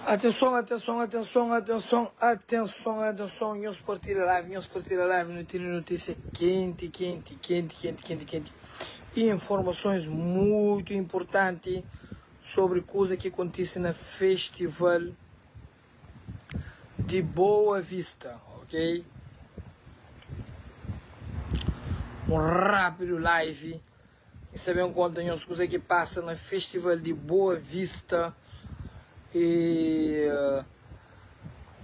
Atenson, atenson, atenson, atenson, atenson, atenson, nhos partilha live, nhos partilha live, nu tene notísia kenti, kenti, kenti, kenti, kenti, kenti, i informasons mutu inpurtanti sobri kuza ki kontise na festival di Boa Vista, ok? Un rápidu live. N sta ben konta nhos kuza ki pasa na festival di Boa Vista e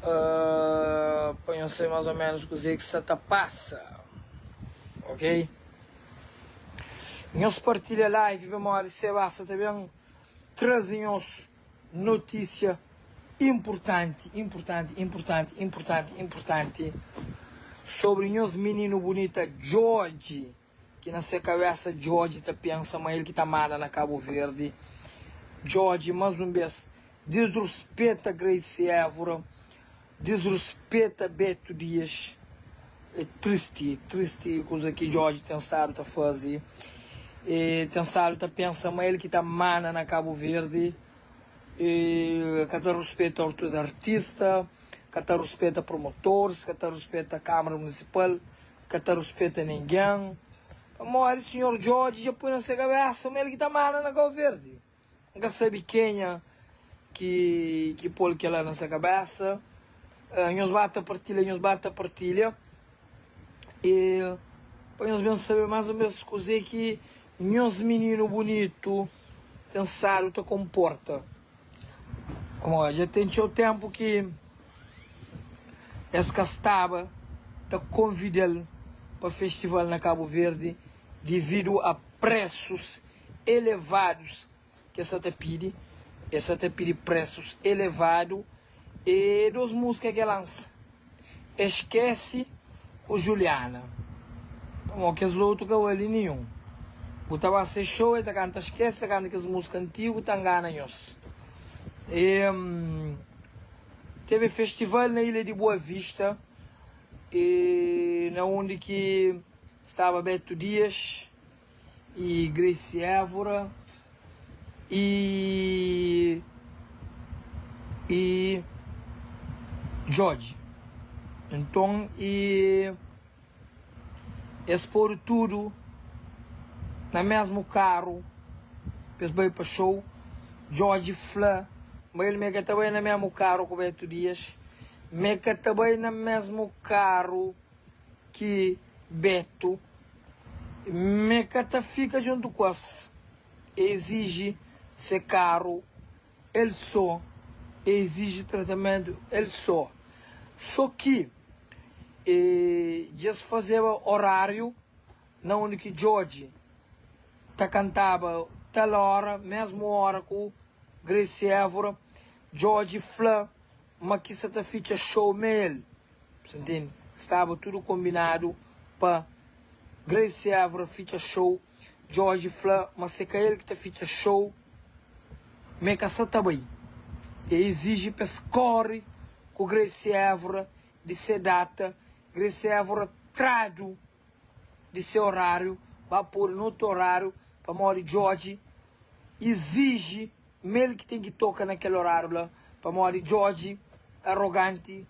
pa nhos sabe mas o menos kuze ki sta ta pasa, ok? Nhos partilha live pamodi Seba sta ta ben traze nhos notísia inpurtanti, inpurtanti, inpurtanti, inpurtanti, inpurtanti sobri nhos mininu bunita Djodje. Ki na se kabesa Djodje ta pensa ma el ki ta manda na Cabo Verde. Djodje mas un bes disruspeta Grace Évora, disruspeta Beto Dias. É tristi, é tristi kuza ki Djodje ten stadu ta faze. E ten stadu ta pensa ma el ki ta manda na Cabo Verde. E ka ta ruspeta otus artista, ka ta ruspeta promotores, ka ta ruspeta Câmara Municipal. Ka ta ruspeta ningen. Pamodi sinhor Djodje dja poi na se kabesa ma el ki ta manda na Kau Verdi. N ka sabe kenha ki ki pol kela na se kabesa. Nhos ba ta partilha, nhos ba ta partilha e pa nhos ben sabe mas o mes kuze ki nhos mininu bunitu ten stadu ta konporta. Pamodi dja ten txeu ténpu ki es ka staba ta konvida-l pa festival na Kabu Verdi dividu a presus elevadus ki es sa ta pidi. Es sa ta pidi presus elevadu e dos múzika ki el lansa. Eskese ku Juliana pamodi kes lotu ka bali ninhun. Bu ta ba se show el ta kanta Eskese, ta kanta kes musika antigu ta ngana nhos. E teve festival na ilha di Boa Vista e na undi ki staba Beto Dias. e Grace Évora e e Djodje. Nton e es podu tudu na mesmu karu pa es bai pa show. Djodje fla ma el ma el ka ta bai na mesmu karu ku Beto Dias, ma el ka ta bai na mesmu karu ki Beto Me ka ta fika djuntu ku es. E iziji se karu el so, e iziji tratamentu el so. So ki e dja es fazeba oráriu na undi ki Djodje ta kantaba tal óra, mesmu óra ku Grace Évora. Djodje fla ma ki sa ta fitxa show me el. Sa ntende? Staba tudu kombinadu pa Grace Évora fitxa show. Djodje fla ma se ka el ki ta fitxa show, ma e ka sa ta bai. E iziji pa es kori ku Grace Évora di se data. Grace Évora tradu di se oráriu ba podu na otu oráriu pamodi Djodje iziji ma el ki ten ki toka na kel oráriu la pamodi Djodje aroganti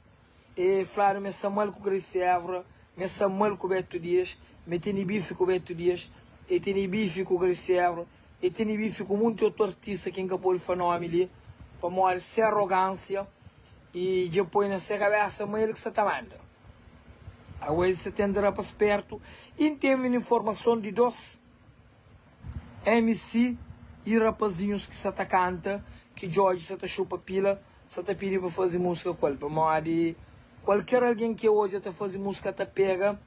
e fladu ma e sta mal ku Grace Évora ma e sta mal ku Beto Dias ma e tene bifi ku Beto Dias e tene bifi ku Grace Évora e tene bifi ku munti otu artista ki N ka pode fla nomi li pamodi se arogánsia i dja poi na se kabesa ma el ki sta ta manda. Awe el sta tenta da pa spertu i N ten informason di dos MC i rapazinhus ki sta ta kanta ki Djodje sta ta xupa pila sta ta pidi pa faze musika ku el pamodi kualker algen ki e odja ta faze musika ta pega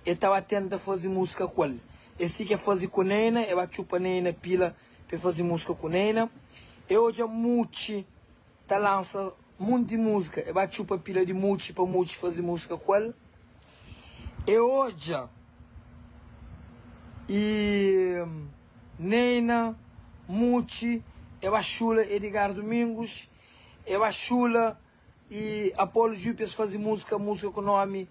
e ta ba tenta faze musika ku el e si ki e faze ku Neyna e ba txupa Neyna pila pa e faze musika ku Neyna e odja Mucci ta lansa munti musika e ba txupa pila di Mucci pa Mucci faze musika ku el. E odja e Neyna, Mucci, e ba xula Edgar Domingos, e ba xula e Apolo Jupe es faze musika, musika ku nomi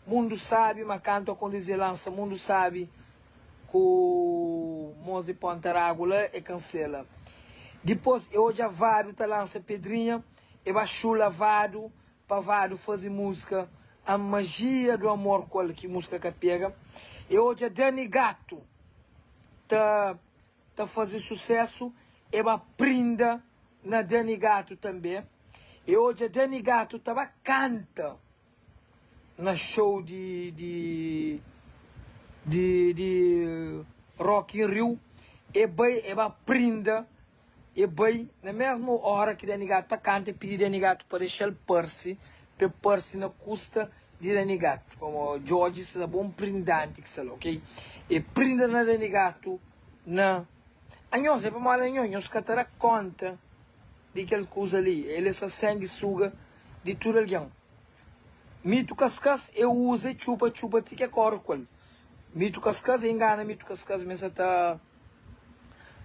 Mundo Sabi, ma kantu akondize lansa Mundo Sabi ku mos di Ponta Ragu la e kansela. Dipos e odja Vado ta lansa Pedrinha. E ba xula Vado pa Vado faze múzika A Magia do Amor ku el ki múzika ka pega. E odja Dany Gato ta ta faze susésu e ba prinda na Dany Gato tanbe. E odja Dany Gato ta ba kanta na show di di di di Rock in Rio e bai e ba prinda e bai na mesmu ora ki Dany Gato ta kanta e pidi Dany Gato pa dexa-l parse pa e parse na kusta di Dany Gato pamo Djodje sta bon prindanti ki sta la ok e prinda na Dany Gato na anhos é pamodi anhos nhos ka ta da konta di kel kuza li el é sa sangi suga di tudu algen. Mitu kaskas e uza e txupa txupa ti ke kore ku el. Mitu kaskas e ingana mitu kaskas me sa ta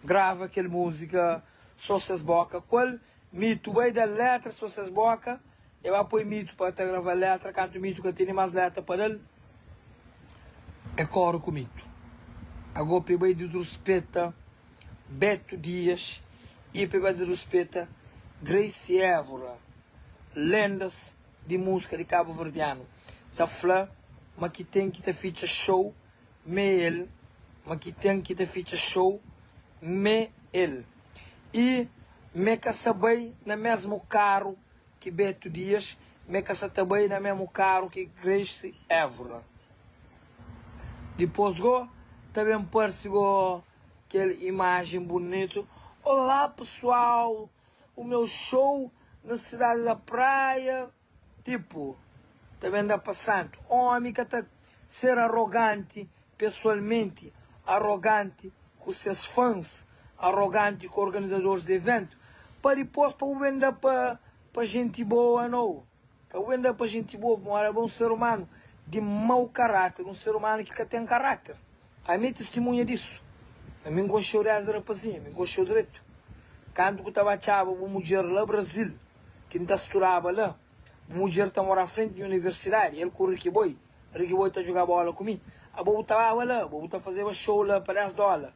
grava kel muzika so ses boka ku el. Mitu bai da letra so ses boka e ba poi mitu pa ta grava letra kantu mitu ka tene mas letra pa dal e kore ku mitu. Ago pa e bai disruspeta Beto Dias i pa e bai disruspeta Grace Évora. Lendas di múzika di kabuverdianu ta fla ma ki ten ki ta fitxa show me el, ma ki ten ki ta fitxa show me el i me ka sa bai na mesmu karu ki Beto Dias, me ka sa ta bai na mesmu karu ki Grace Évora. Dipôs go ta ben parse go kel imajen bunitu, Olá pesual! O meu show na cidade da praia tipo ta ben da pa santo homi ka ta ser arrogante pessoalmente arrogante ku ses fans arrogante ku organizadores de evento pa dipos pa bu ben da pa pa gente boa nou ka bu ben da pa gente boa pamodi abo é um ser humano de mau caráter um ser humano ki ka tem caráter. Ami é tistimunha disu. Ami N konxe-u désdi rapazinhu, ami N konxe-u dretu. Kantu ku ta ba atxaba bu mudjer la Brazil, ki N ta studaba la, bu mudjer ta mora frenti di universidadi, el ku Ricky Boy. Ricky Boy ta djuga bóla ku mi. Abo bu ta baba la, abo bu ta fazeba show la pa 10 dóla.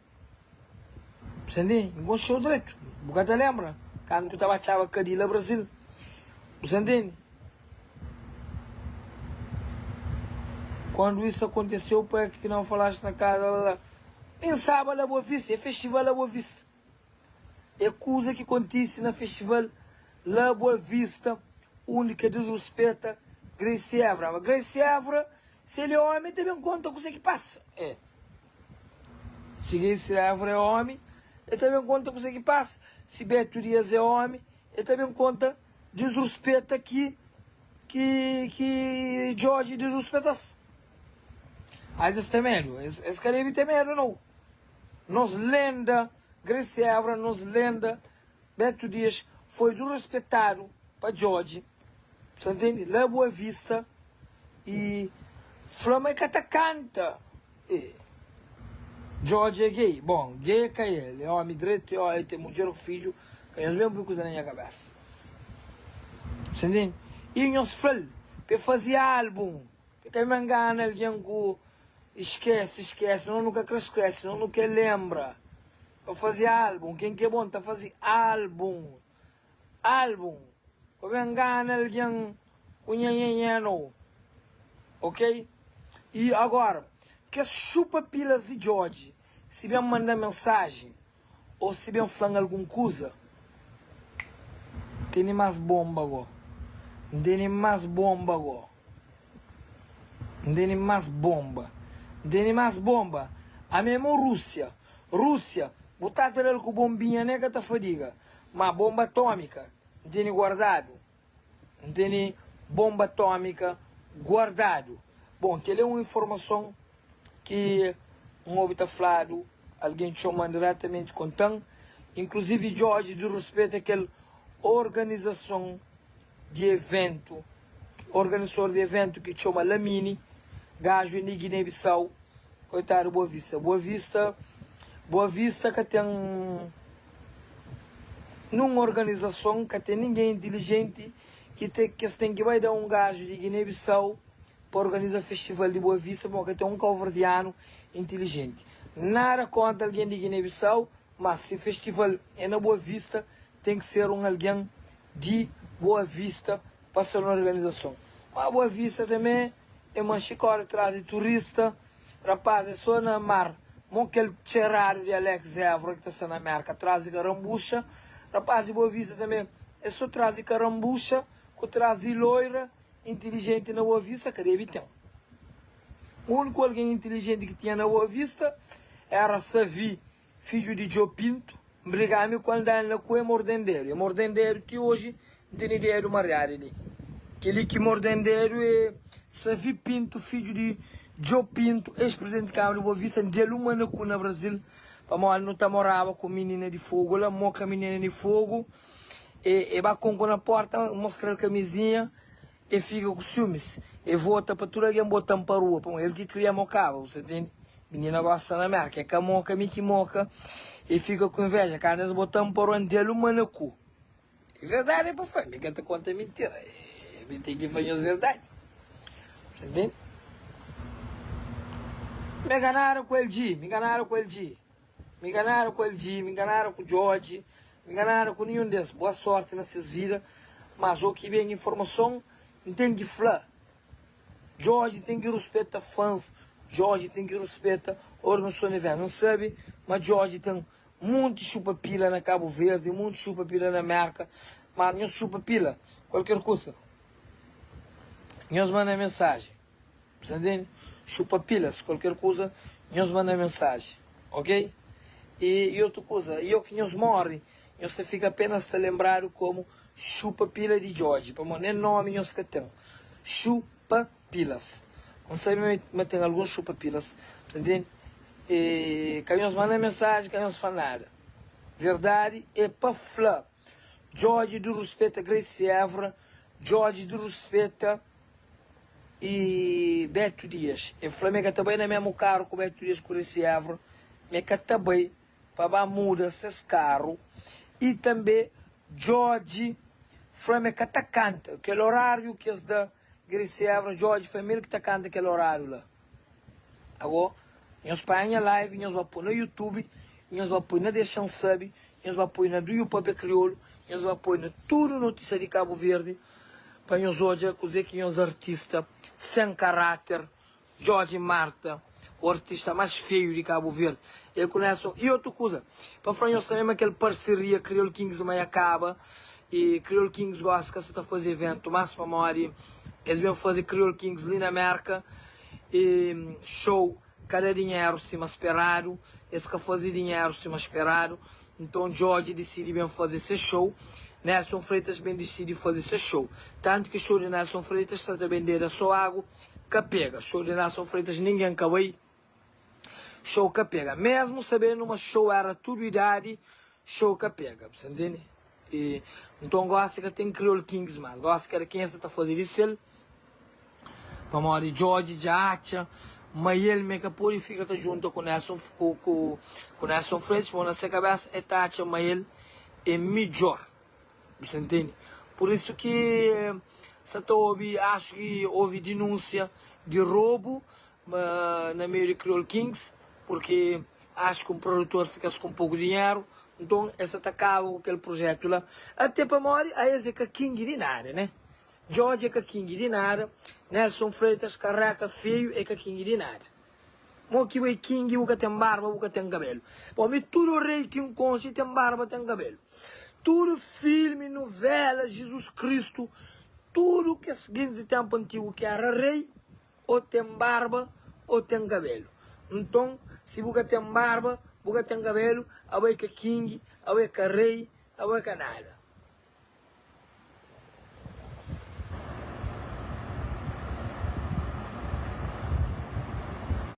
Bu sa ntende? N konxe-u dretu. Bu ka ta lenbra kantu ku ta ba atxaba Kadi la Brazil. Bu sa ntende? Quando isso aconteceu pa que não falaste na cara la la Pensaba la Boa Vista, é festival la Boa Vista É kuza ki kontise na festival la Boa Vista Undi ke disruspeta Grace Évora Ma Grace Évora, se el é omi, el ta ben konta kuze ki pasa É Se Grace Évora é omi, el ta ben konta kuze ki pasa Se Beto Dias é omi, el ta ben konta Disruspeta ki ki ki Djodje disruspeta-s. As es ten medu? Es es ka debe ten medu nau. Nos lenda Grace Évora, nos lenda Beto Dias foi disruspetadu pa Djodje, sa ntende? La Boa Vista i fla ma e ka ta kanta. E Djodje é gay? Bon, gay é ka el, é omi dretu, é el ten mudjer ku fidju, ka nhos ben pui kuza na nha kabesa. Sa ntende? I nhos fla-l pa e faze album, pa e ka ben ngana algen ku skese, skese, nos nu ka kre skese, nos nu kre lenbra. Pa faze album, ken ki é bon ta faze album. Album pa ben ngana algen ku nha nha nha no ok i agora kes xupa pilas di Djodje si ben manda mensagen ou si ben flan algun kuza tene mas bomba go ntene mas bomba go ntene mas bomba ntene mas bomba ami é mo Rússia Rússia bu ta tra-l ku bombinha ne ka ta fadiga. Ma bomba atómika N tene guardadu N tene bomba atómika guardadu Bon, kel-li é un informason ki N obi ta fladu, algen txoma-m diretamenti konta-m Inkluzivi Djodje di ruspeta kel organizason di eventu, organizador di eventu ki txoma Lamini, gaju é di Guiné-Bissau Koitadu Boa Vista Boa Vista Boa Vista ka ten Nun organizason ka ten ningen intilijenti ki te kes ten ki bai da un gaju di Guiné Bissau pa organiza festival di Boa Vista pamodi ka ten un kauverdianu intilijenti. Nada kontra algen di Guiné Bissau, mas si festival é na Boa Vista ten ki ser un algen di. Boa Vista pa sta na organizason. Ma Boa Vista tanbe é manxi kóre tras di turista. Rapaz é só na mar mo kel txeradu di Alex Évora ki ta sta na Merka tras di karambuxa. Rapaz di Boa Vista tanbe é só tras di karambuxa ku tras di loira intilijenti na Boa Vista ka debe ten. Úniku algen intilijenti ki tinha na Boa Vista éra Savi. Fidju di Djo Pinto, N briga-mi ku el da-l na ku e morden dedu. E morden dedu ti oji N tene dedu mariadu li. Kel-li ki morden dedu é Savi Pinto, fidju di Djo Pinto, ex-prizidenti di Kámara di Boa Vista. N da-l un manaku na Brazil pamodi nu ta moraba ku minina di Fogu la. Moka minina di Fogu e e ba konko na porta, N mostra-l kamizinha, e fika ku siumis. E vota pa tudu algen bota-m pa rua pamodi el ki kria mokaba, bu sa ntende? Minina gosta na merka, é ka moka mi ki moka E fika ku inveja kantu es bota-m pa rua N da-l un manaku É verdadi é pa fla, mi ka ta konta mintira Mi ten ki fla nhos verdadi Sa ntende? Mi ka nada ku LG, mi ka nada ku LG Mi ka nada ku LG, mi ka nada ku Djodje Mi ka nada ku ninhun des Boa sorti na ses vida Mas o ki ben informason N ten ki fla Djodje ten ki ruspeta fans, Djodje ten ki ruspeta organizason di evento. N sabe ma Djodje ten munti xupa pila na Cabo Verde, munti xupa pila na Merka, ma nhos xupa pila, kualker kusa nhos manda mensajen, bu sta ntende? Xupa pilas, kualker kusa nhos manda mensajen, ok? I otu kusa, i o ki nhos mori, nhos ta fika apenas ta lenbradu komu Xupa pila di Djodje, pamodi nen nomi nhos ka ten. Xupa pilas. N sabe ma ten alguns xupa pilas, ta ntende? E ka nhos manda mensaji, ka nhos fla nada. Verdadi é pa fla. Djodje di ruspeta Grace Évora, Djodje di ruspeta e Beto Dias. E fla ma e ka ta bai na mesmu karu ku Beto Dias ku Grace Évora, ma e ka ta bai pa ba muda ses karu i tanbe Djodje fla ma e ka ta kanta kel orariu ki es da Grace Evra Djodje fla ma el ki ta kanta kel orariu la ago nhos panha nha live nhos ba poi na youtube nhos ba poi na dexa-m sabe nhos ba poi na do you papia kriolu nhos ba poi na tudu notisia di Kabu Verdi pa nhos odja kuze ki nhos artista sen karater Jorge Marta, o artista mais feio di Cabo Verde. El ku Nelson. E otu kuza, pa fla nhos tanbe ma kel parceria Kriol Kings ma ya kaba e Kriol Kings gosi ka sa ta faze evento mas pamodi es ben faze Kriol Kings li na Merka e show ka da dinheru sima speradu, es ka faze dinheru sima speradu, nton Jorge disidi ben faze se show, Nelson Freitas ben disidi faze se show. Tantu ki show di Nelson Freitas sa ta bendeda so agu. Ka pega show di Nelson Freitas ninguém ka bai show ka pega mesmo sabendo ma show era tudo idade show ka pega bu sa ntende e nton gosi ka ten Kriol Kings mas gosi kada kenha sa ta faze di sel pamodi Djodje dja atxa ma el me ka pode fika ta junta ku Nelson ku ku ku Nelson Freitas pamodi na se kabesa el ta atxa ma el é midjor. Bu sa ntende? Pur isu ki sa ta obi, axu ki obi dinúnsia di robu na meiu di Kriol Kings, purki axu ki un produtor fika-s ku un poku dinheru, nton es sa ta kaba ku kel prujétu la. Até pamodi aes é ka king di nada, né? Djodje é ka king di nada, Nelson Freitas, kareka feiu, é ka king di nada. Mo ki bai kingi bu ka ten barba bu ka ten kabelu Bom mi tudu rei ki N konxe ten barba ten kabelu Tudu filmi, nuvela, Jizus Kristu Tudu kes gentis di tenpu antigu ki era rei O ten barba o ten kabelu Nton si bu ka ten barba bu ka ten kabelu Abo é ka kingi, abo é ka rei, abo é ka nada.